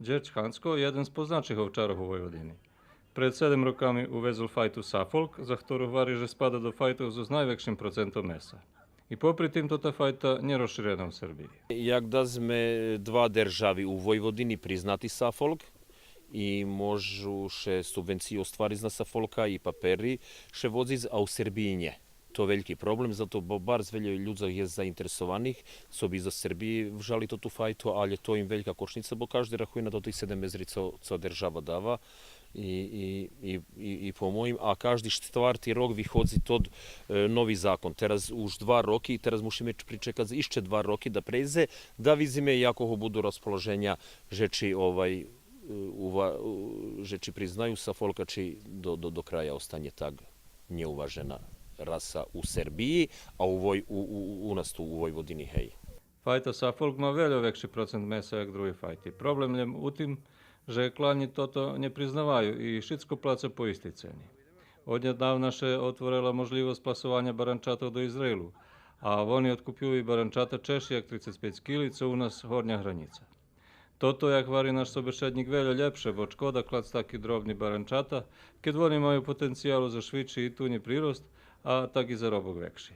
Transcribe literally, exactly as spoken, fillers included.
Дєрдж Ханцко єден з позначих овчарох у Войводини. Пред седем роками увезол файту Сафолк, за хтору гвари же спада до файтох зоз найвекшим процентом меса. И попри тим тота файта нє розширена у Сербиї. Як да зме два держави у Войводини признати Сафолк и можу ше субвенциї оствариц на Сафолка и папери ше водзиц, а у Сербиї нє. То вельки проблем, зато бо барз вельо людзох єст заинтересованих, цо би зоз Сербиї вжали тоту файту, але то им велька кошница, бо кажди рахує на тоти седем мезри цо, цо держава дава. И, и, и, и, и по моїм, а кажди штварти рок виходзи тот, е, нови закон. Тераз уж два роки, тераз мушиме ч-, причекац ище два роки да прейдзе, да видзиме якого буду розположеня, же чи, овай, е, ува-, у-, же чи признаю Сафолка, чи до, до, до края останє так нєуважена раса у Сербиї, а у Вой-, у, у, у нас ту у Войводини, гей. Файта Сафолк ма вельо векши процент меса як други файти. Проблем лєм у тим же кланї тото нє признаваю и шицко плаца по истей цени. Однєднавна ше отворела можлївосц пласованя баранчатох до Израелу, а вони откупюю баранчата чежши як трицец пейц кили, цо у нас горня гранїца. Тото, як гвари наш собешеднїк, вельо лєпше, бо шкода клац таки дробни баранчата, кед вони маю потенциялу за швидши и тунї прирост, а так и заробок векши.